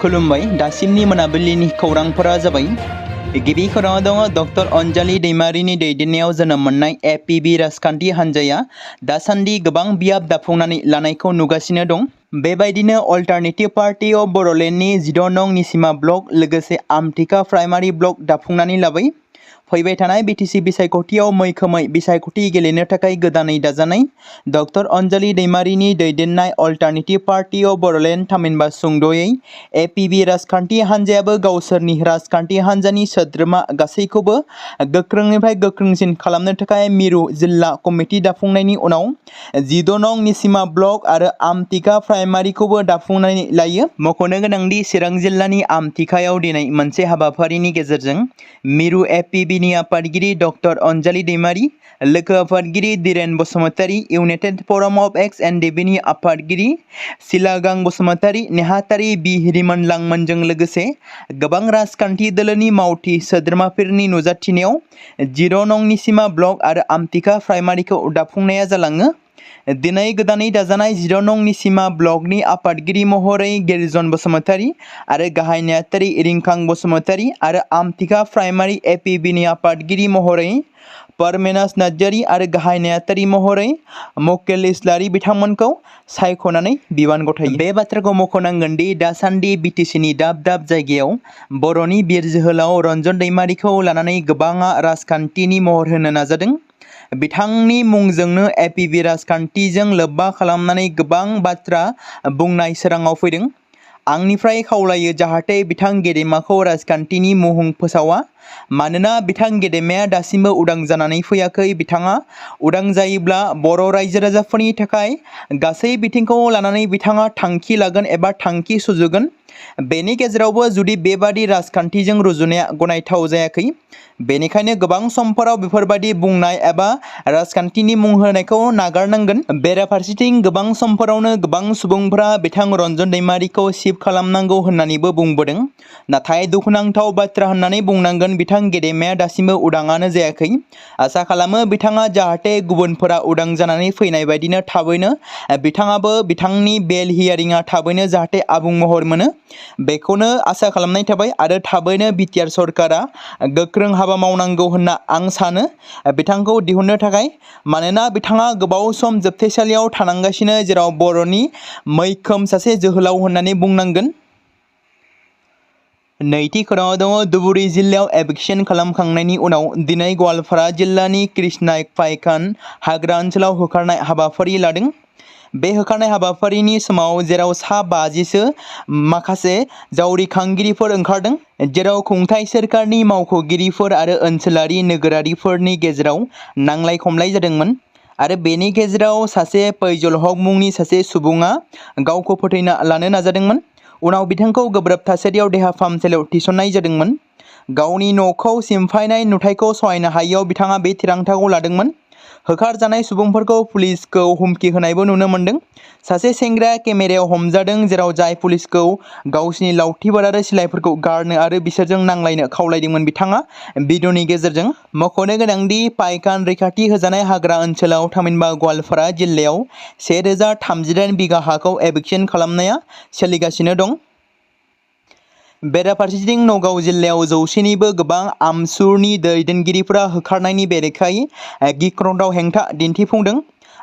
खुलुमबाय दासिमनि मोनाबिलिनि खौरांफोरा जाबाय गिबि खौराङाव दङ डक्टर अनजालि दैमारिनि दैदेननायाव जोनोम मोननाय एपीबी राजखान्थि हान्जाया दासान्दि गोबां बियाब दाफुंनानै लानायखौ नुगासिनो दं। बेबायदिनो अल्टारनेटिभ पार्टी अफ बड'लेण्डनि 16 नं निसिमा ब्लक लोगोसे आमथिका प्राइमारि ब्लक दाफुंनानै लाबाय। फैबाय थानाय बिटिसि बिसायख'थियाव मैखोमै बिसायख'थि गेलेनो थाखाय गोदानै दाजानाय डक्टर अनजालि दैमारिनि दैदेननाय अल्टारनेटिभ पार्टी अफ बड'लेण्ड थामहिनबा सुंद'यै एपीबी राजखान्थि हान्जायाबो गावसोरनि राजखान्थि हान्जानि सोद्रोमा गासैखौबो गोख्रोंनिफ्राय गोख्रोंसिन खालामनो थाखाय मिरु जिल्ला कमिटि दाफुंनायनि उनाव 16 नं निसिमा ब्लक आरो आमथिका प्राइमारिखौबो दाफुंनानै लायो। मख'नो गोनांदि चिरां जिल्लानि आमथिकायाव दिनै मोनसे हाबाफारिनि गेजेरजों मिरु एपीबीनि आफादगिरि डक्टर अनजालि दैमारि, लोगो आफादगिरि धीरेन बसुमतारी, इउनाइटेड फराम अफ एक्स एनडिबिनि आफादगिरि सिलागां बसुमतारी, नेहाथारि बि रिमोनलांमोनजों लोगोसे गोबां राजखान्थि दोलोनि मावथि सोद्रोमाफोरनि नुजाथिनायाव 16 नं निसिमा ब्लक आरो आमथिका प्राइमारिखौ दाफुंनाया जालाङो। दिनै गोदानै दाजानाय 16 नं निसिमा ब्लकनि आफादगिरि महरै गिरिजन बसुमतारी आरो गाहाय नेहाथारि रिंखां बसुमतारी आरो आमथिका प्राइमारि एपीबीनि आफादगिरि महरै परमेनास नार्जारी आरो गाहाय नेहाथारि महरै मक्केल इस्लारि बिथांमोनखौ सायख'नानै बिबान गथायो। बे बाथ्राखौ मख'नांगोन दि दासान्दि बिटिसिनि दाब दाब जायगायाव बर'नि बिर जोहोलाव रन्जन दैमारिखौ लानानै गोबाङा राजखान्थिनि महर होनो नाजादों। बिथांनि मुंजोंनो एपीबी राजखान्थिजों लोब्बा खालामनानै गोबां बाथ्रा बुंनाय सोराङाव फैदों। आंनिफ्राय खावलायो जाहाथे बिथां गेदेमाखौ राजखान्थिनि मुहुं फोसावा। मानोना बिथां गेदेमाया दासिमबो उदां जानानै फैयाखै। बिथाङा उदां जायोब्ला बर' रायजो राजाफोरनि थाखाय गासै बिथिंखौ लानानै बिथाङा थांखि लागोन एबा थांखि सुजुगोन। बेनि गेजेरावबो जुदि बेबादि राजखान्थिजों रुजुनाया गनायथाव जायाखै। बेनिखायनो गोबां समफोराव बेफोरबादि बुंनाय एबा राजखान्थिनि मुं होनायखौ नागारनांगोन। बेराफारसेथिं गोबां समफोरावनो गोबां सुबुंफोरा बिथां रन्जन दैमारिखौ सिफ खालामनांगौ होननानैबो बुंबोदों। नाथाय दुखुनांथाव बाथ्रा होननानै बुंनांगोन बिथां गेदेमाया दासिमबो उदाङानो जायाखै। आसा खालामो बिथाङा जाहाथे गुबुनफोरा उदां जानानै फैनाय बायदिनो थाबैनो बिथाङाबो बिथांनि बेल हियारिंआ थाबैनो जाहाथे आबुं महर मोनो बेखौनो आसा खालामनाय थाबाय आरो थाबैनो बिटिआर सरकारा गोख्रों हाबा मावनांगौ होनना आं सानो बिथांखौ दिहुननो थाखाय। मानोना बिथाङा गोबाव सम जोबथेसालियाव थानांगासिनो जेराव बर'नि मैखोम सासे जोहोलाव होननानै बुंनांगोन। नैथि खौराङाव दङ धुबुरी जिल्लायाव एभिक्शन खालामखांनायनि उनाव दिनै गवालपारा जिल्लानि कृष्णा पाइकान हाग्रा ओनसोलाव होखारनाय हाबाफारि लादों। बे होखारनाय हाबाफारिनि समाव जेराव सा 50सो माखासे जावरिखांगिरिफोर ओंखारदों। जेराव खुंथाय सोरखारनि मावख'गिरिफोर आरो ओनसोलारि नोगोरारिफोरनि गेजेराव नांलाय खमलाय जादोंमोन आरो बेनि गेजेराव सासे फैजल हक मुंनि सासे सुबुङा गावखौ फोथैना लानो नाजादोंमोन। उनाव बिथांखौ गोब्राब थासारियाव देहा फाहामसालियाव थिसननाय जादोंमोन। गावनि न'खौ सिमफायनाय नुथायखौ सहायनो हायैयाव बिथाङा बे थिरांथाखौ लादोंमोन। होखारजानाय सुबुंफोरखौ पुलिसखौ हुमखि होनायबो नुनो मोन्दों। सासे सेंग्राया केमेरायाव हमजादों जेराव जाय पुलिसखौ गावसिनि लावथिफोर आरो सिलाइफोरखौ गारनो आरो बिसोरजों नांलायनो खावलायदोंमोन बिथाङा भिडिअनि गेजेरजों। मख'नो गोनांदि पाइकान रैखाथि होजानाय हाग्रा ओनसोलाव थामहिनबा गवालपारा जिल्लायाव 1038 बिघा हाखौ एभिक्शन खालामनाया सोलिगासिनो दं। बेराफारसेथिं नगाव जिल्लायाव 100निबो गोबां आमसुनि दैदेनगिरिफोरा होखारनायनि बेरेखायै गिख्रंथाव हेंथा दिन्थिफुंदों।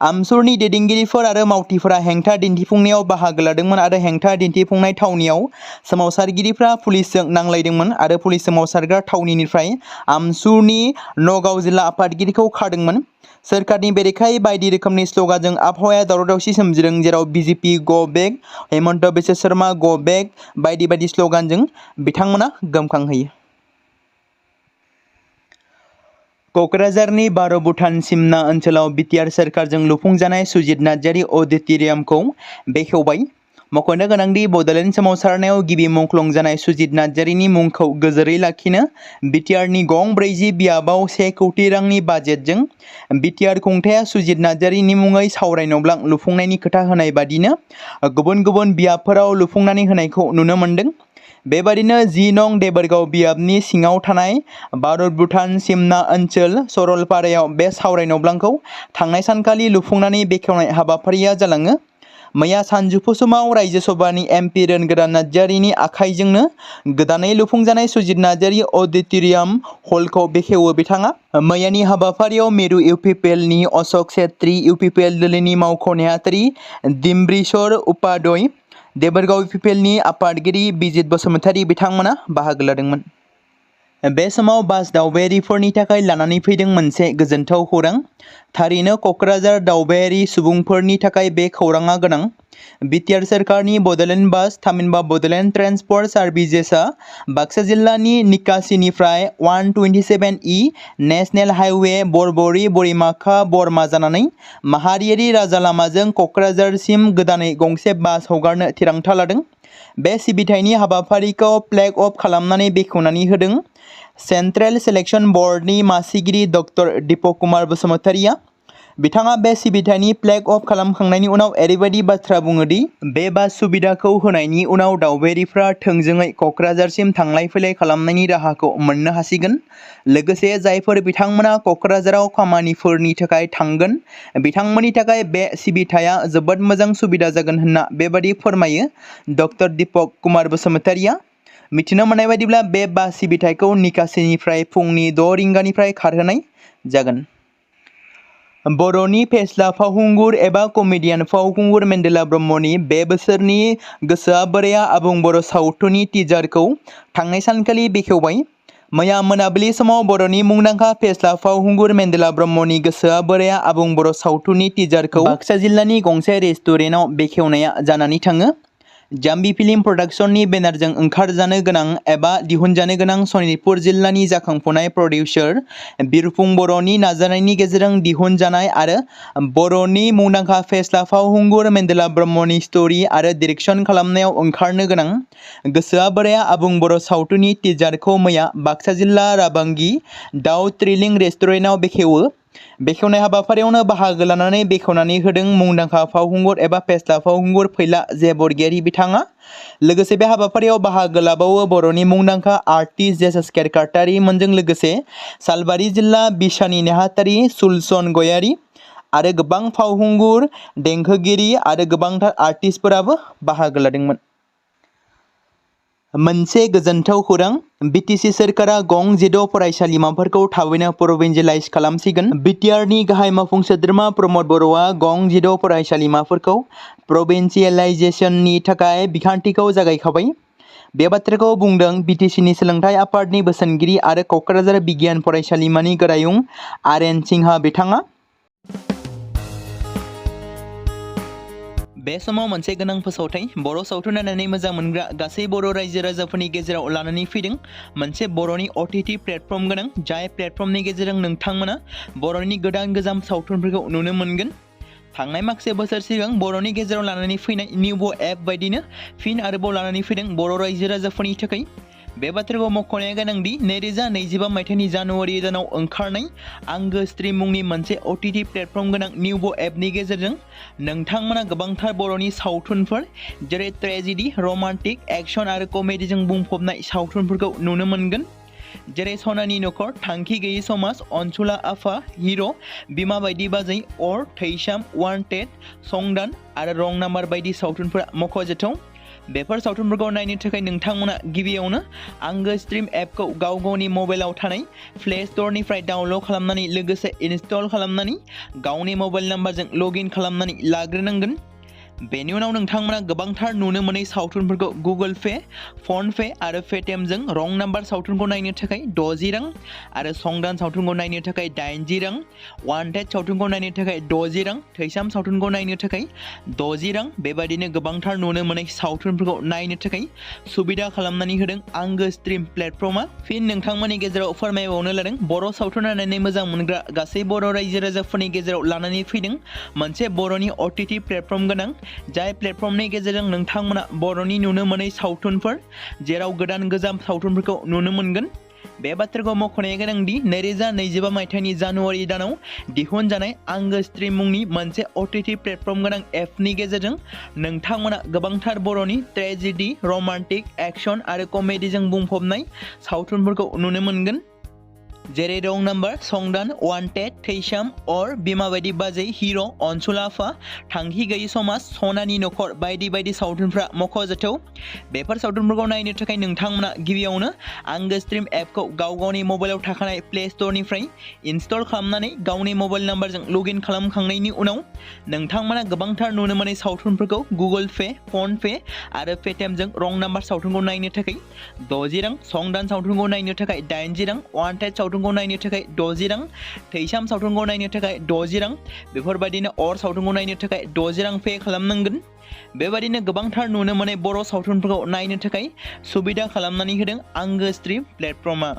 आमसुरनि दैदेनगिरिफोर आरो मावथिफोरा हेंथा दिन्थिफुंनायाव बाहागो लादोंमोन आरो हेंथा दिन्थिफुंनाय थावनियाव सोमावसारगिरिफ्रा पुलिसजों नांलायदोंमोन आरो पुलिस सोमावसारग्रा थावनिनिफ्राय आमसुनि नगाव जिल्ला आफादगिरिखौ खारदोंमोन। सोरखारनि बेरेखायै बायदि रोखोमनि स्ल'गानजों आबहावाया दावराव-दावसि सोमजिदों जेराव बिजेपि गो बेक, हेमन्त बिश्व शर्मा गो बेक बायदि बायदि स्ल'गानजों बिथांमोना गोमखांहोयो। क'क्राझारनि बार' भुटान सिमना ओनसोलाव बिटिआर सोरखारजों लुफुंजानाय सुजित नार्जारि अडिट'रियामखौ बेखेवबाय। मख'नो गोनांदि बड'लेण्ड सोमावसारनायाव गिबि मुंख्लं जानाय सुजित नार्जारिनि मुंखौ गोजोरै लाखिनो बिटिआरनि गं 40 बियाबाव 1 कौटि रांनि बाजेटजों बिटिआर खुंथाया सुजित नार्जारिनि मुङै सावराय नब्लां लुफुंनायनि खोथा होनाय बादिनो गुबुन गुबुन बियाबफोराव लुफुंनानै होनायखौ नुनो मोन्दों। बेबादिनो 10 नं देबोरगाव बियाबनि सिङाव थानाय भारत भुटान सिमना ओनसोल सरलपारायाव बे सावराय नब्लांखौ थांनाय सानखालि लुफुंनानै बेखेवनाय हाबाफारिया जालाङो। मैया सानजौफु समाव रायजो सभानि MP रोनगोरा नार्जारिनि आखाइजोंनो गोदानै लुफुंजानाय सुजित नार्जारि अडिट'रियाम हलखौ बेखेवो बिथाङा। मैयानि हाबाफारियाव मिरु UPPLनि अशोक छेत्री, UPPL दोलोनि मावख' नेहाथारि डिम्ब्रिसर उपाध्याय, देबोरगाव UPPLनि आफादगिरि बिजित बसुमतारी बिथांमोना बाहागो लादोंमोन। बे समाव बास दावबायारिफोरनि थाखाय लानानै फैदों मोनसे गोजोनथाव खौरां। थारैनो क'क्राझार दावबायारि सुबुंफोरनि थाखाय बे खौराङा गोनां। BTR सोरखारनि बड'लेण्ड बास थामहिनबा बड'लेण्ड ट्रेन्सपर्ट सार्भिसेसआ बाक्सा जिल्लानि निकासिनिफ्राय 127E नेशनेल हाइवे बरबरी बरिमाखा बरमा जानानै माहारियारि राजा लामाजों क'क्राझारसिम गोदानै गंसे बास हगारनो थिरांथा लादों। बे सिबिथायनि हाबाफारिखौ फ्लेग अफ खालामनानै बेखेवनानै होदों सेन्ट्रेल सिलेक्शन बर्डनि मासिगिरि डक्टर दीपक कुमार बसुमतारीया। बिथाङा बे सिबिथायनि फ्लेग अफ खालामखांनायनि उनाव ओरैबायदि बाथ्रा बुङो दि बे बास सुबिदाखौ होनायनि उनाव दावबायारिफ्रा थोंजोङै क'क्राझारसिम थांलाय फैलाय खालामनायनि राहाखौ मोननो हासिगोन। लोगोसे जायफोर बिथांमोना क'क्राझाराव खामानिफोरनि थाखाय थांगोन बिथांमोननि थाखाय बे सिबिथाया जोबोद मोजां सुबिदा जागोन होनना बेबादि फोरमायो डक्टर दीपक कुमार बसुमतारीया। मिथिनो मोननाय बायदिब्ला बे बास सिबिथायखौ निकासिनिफ्राय फुंनि 6 रिंगानिफ्राय खारहोनाय जागोन। बर'नि फेस्ला फावखुंगुर एबा कमेडियान फावखुंगुर मेन्देला ब्रह्मनि बे बोसोरनि गोसोआ बोराया आबुं बर' सावथुननि टिजारखौ थांनाय सानखालि बेखेवबाय। मैया मोनाबिलि समाव बर'नि मुंदांखा फेस्ला फावखुंगुर मेन्देला ब्रह्मनि गोसोआ बोराया आबुं बर' सावथुननि टिजारखौ बाक्सा जिल्लानि गंसे रेस्टुरेन्टआव बेखेवनाया जानानै थाङो। जाम्बी फिल्म प्रडाक्शननि बेनारजों ओंखारजानो गोनां एबा दिहुनजानो गोनां सनितपुर जिल्लानि जाखांफुनाय प्रडिउसार बिरफुं बर'नि नाजानायनि गेजेरजों दिहुनजानाय आरो बर'नि मुंदांखा फेस्ला फावखुंगुर मेन्देला ब्रह्मनि स्ट'रि आरो डिरेक्सन खालामनायाव ओंखारनो गोनां गोसोआ बोराया आबुं बर' सावथुननि टिजारखौ मैया बाक्सा जिल्ला राबांगि दाउ थ्रिलिं रेस्टुरेन्टआव बेखेवो। बेखेवनाय हाबाफारियावनो बाहागो लानानै बेखेवनानै होदों मुंदांखा फावखुंगुर एबा फेस्ला फावखुंगुर फैला जे बरगयारी बिथाङा। लोगोसे बे हाबाफारियाव बाहागो लाबावो बर'नि मुंदांखा आर्टिस्ट जेसास केरकाटारि मोनजों लोगोसे सालबारि जिल्ला बिसानि नेहाथारि सुलसन गयारी आरो गोबां फावखुंगुर, देंखोगिरि आरो गोबांथार आर्टिस्टफोराबो बाहागो लादोंमोन। मोनसे गोजोनथाव खौरां BTC सोरखारा गं 6 फरायसालिमाफोरखौ थाबैनो प्रभिन्सियेलाइज खालामसिगोन। BTRनि गाहाय मावफुं सोद्रोमा प्रमद बर'आ गं 6 फरायसालिमाफोरखौ प्रभिन्सियेलाइजेसननि थाखाय बिखान्थिखौ जागायखाबाय। बे बाथ्राखौ बुंदों BTCनि सोलोंथाइ आफादनि बोसोनगिरि आरो क'क्राझार बिगियान फरायसालिमानि गोरायुं RN सिंहा बिथाङा। बे समाव मोनसे गोनां फोसावथाय बर' सावथुन नायनानै मोजां मोनग्रा गासै बर' रायजो राजाफोरनि गेजेराव लानानै फैदों मोनसे बर'नि OTT प्लेटफर्म गोनां जाय प्लेटफर्मनि गेजेरजों नोंथांमोना बर'नि गोदान गोजाम सावथुनफोरखौ नुनो मोनगोन। थांनाय माखासे बोसोर सिगां बर'नि गेजेराव लानानै फैनाय निउबो एप बायदिनो फिन आरोबाव लानानै फैदों बर' रायजो राजाफोरनि थाखाय। बे बाथ्राखौ मख'नाया गोनांदि 2025 मायथाइनि जानुवारि दानाव ओंखारनाय आंगो स्ट्रिम मुंनि मोनसे OTT प्लेटफर्म गोनां निउबो एपनि गेजेरजों नोंथांमोना गोबांथार बर'नि सावथुनफोर जेरै ट्रेजेडि, रमान्टिक, एक्शन आरो कमेडिजों बुंफबनाय सावथुनफोरखौ नुनो मोनगोन। जेरै सनानि नखर, थांखि गैयै समाज, अनसुला आफा, हिर', बिमा बायदि बाजै, अर, थैसाम, वान्टेड, संदान आरो रं नाम्बार बायदि सावथुनफोरा मख'जाथाव। बेफोर सावथुनफोरखौ नायनो थाखाय नोंथांमोना गिबियावनो आंगो स्ट्रिम एपखौ गाव गावनि मबाइलाव थानाय प्ले स्ट'रनिफ्राय डाउनल'ड खालामनानै लोगोसे इनस्टल खालामनानै गावनि मबाइल नाम्बारजों लग इन खालामनानै लाग्रोनांगोन। बेनि उनाव नोंथांमोना गोबांथार नुनो मोनै सावथुनफोरखौ गुगोल पे, फन पे आरो पेटिएमजों रं नाम्बार सावथुनखौ नायनो थाखाय 60 रां आरो संदान सावथुनखौ नायनो थाखाय 80 रां, वान्टेड सावथुनखौ नायनो थाखाय 60 रां, थैसाम सावथुनखौ नायनो थाखाय 60 रां बेबायदिनो गोबांथार नुनो मोनै सावथुनफोरखौ नायनो थाखाय सुबिदा खालामनानै होदों आंगो स्ट्रिम प्लेटफर्मआ। फिन नोंथांमोननि गेजेराव फोरमायबावनो लादों बर' सावथुन नायनानै मोजां मोनग्रा गासै बर' रायजो राजाफोरनि गेजेराव लानानै फैदों मोनसे बर'नि OTT प्लेटफर्म गोनां जाय प्लेटफर्मनि गेजेरजों नोंथांमोना बर'नि नुनो मोनै सावथुनफोर जेराव गोदान गोजाम सावथुनफोरखौ नुनो मोनगोन। बे बाथ्राखौ मख'नाया गोनांदि 2025 मायथाइनि जानुवारि दानाव दिहुनजानाय आंगो स्ट्रिम मुंनि मोनसे OTT प्लेटफर्म गोनां एपनि गेजेरजों नोंथांमोना गोबांथार बर'नि ट्रेजेडि, रमान्टिक, एक्शन आरो कमेडिजों बुंफबनाय सावथुनफोरखौ नुनो मोनगोन। जेरै रं नाम्बार, संदान, वान्टेड, थैसाम, अर, बिमा बायदि बाजै, हिर', अनसुलाफा, थांखि गैयि समाज, सनानि नखर बायदि बायदि सावथुनफ्रा मख'जाथाव। बेफोर सावथुनफोरखौ नायनो थाखाय नोंथांमोना गिबियावनो आंगो स्ट्रिम एपखौ गावनि मबाइलाव थाखानाय प्ले स्ट'रनिफ्राय इनस्टल खालामनानै गावनि मबाइल नाम्बारजों लगइन खालामखांनायनि उनाव नोंथांमोना गोबांथार नुनो मोनै सावथुनफोरखौ गुगोल पे, फन पे आरो पेटिएमजों रं नाम्बार सावथुनखौ नायनो थाखाय 60 रां, संदान सावथुनखौ नायनो थाखाय 80 रां, वान्टेड सावथुनखौ नायनो थाखाय 60 रां, थैसाम सावथुनखौ नायनो थाखाय 60 रां, बेफोरबायदिनो अर सावथुनखौ नायनो थाखाय 60 रां पे खालामनांगोन। बेबायदिनो गोबांथार नुनो मोनै बर' सावथुनफोरखौ नायनो थाखाय सुबिदा खालामनानै होदों आंगो स्ट्रिम प्लेटफर्मआ।